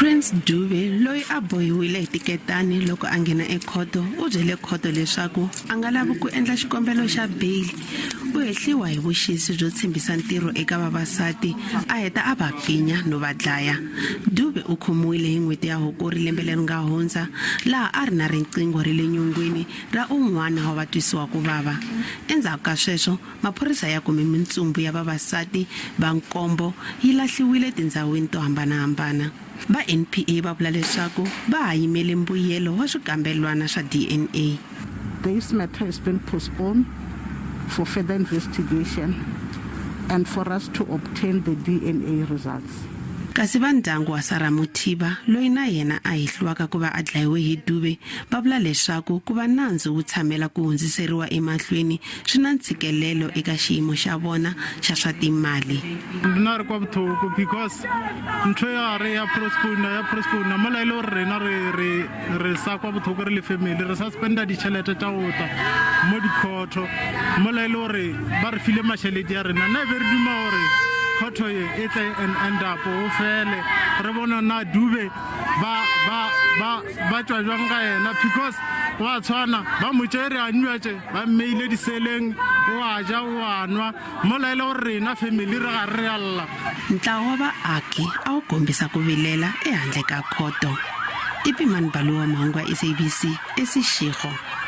Prince Dube loyi a bohiwile hi tiketani loko a nghena ekhoto u byele khoto leswaku a nga lavi ku endla xikombelo xa beyili. U hehliwa hi vuxisi byo tshembisa ntirho eka vavasati a heta a va pfinya no va dlaya. Dube u khomiwile hi n'hweti ya Hukuri lembe leri nga hundza laha a ri na riqingho ra le nyongweni ra un'wana wa vatwisiwa ku vava. Endzhaku ka sweswo, maphorisa ya kume mintsumbu ya vavasati va nkombo yi lahliwile etindhawini to hambanahambana. Va NPA va vula leswaku va ha yimele mbuyelo wa swikambelwana swa DNA. This matter has been postponed for further investigation and for us to obtain the DNA results. Kasi va ndyangu wa Sarah Mothiba, loyi na yena a hehliwaka ku va a dlayiwe hi Dube, va vula leswaku ku va nandzu wu tshamela ku hundziseriwa emahlweni swi na ntshikelelo eka xiyimo xa vona xa swa timali. Nna re kwa botlhoko because ntho ya re ya postpone ya postpone mola e le gore rena re re re sa kwa botlhoko re le family re sa spenda ditšhelete tša go tla mo dikhotho mola e le gore ba re file mašeledi ya rena. Nna e be re duma gore khotho ye e tle and end up o fele re bona na Dube ba ba ba ba tšwa jwang ka yena, because wa tshwana ba mo tšere a nywa tše ba mmeile diseleng, o a ja o a nwa mola e le gore rena family re ga re lla. Ntlawa wa vaaki a wu kombisa ku vilela ehandle ka khoto. I Pimani Baloyi wa mahungu ya SABC eSeshego.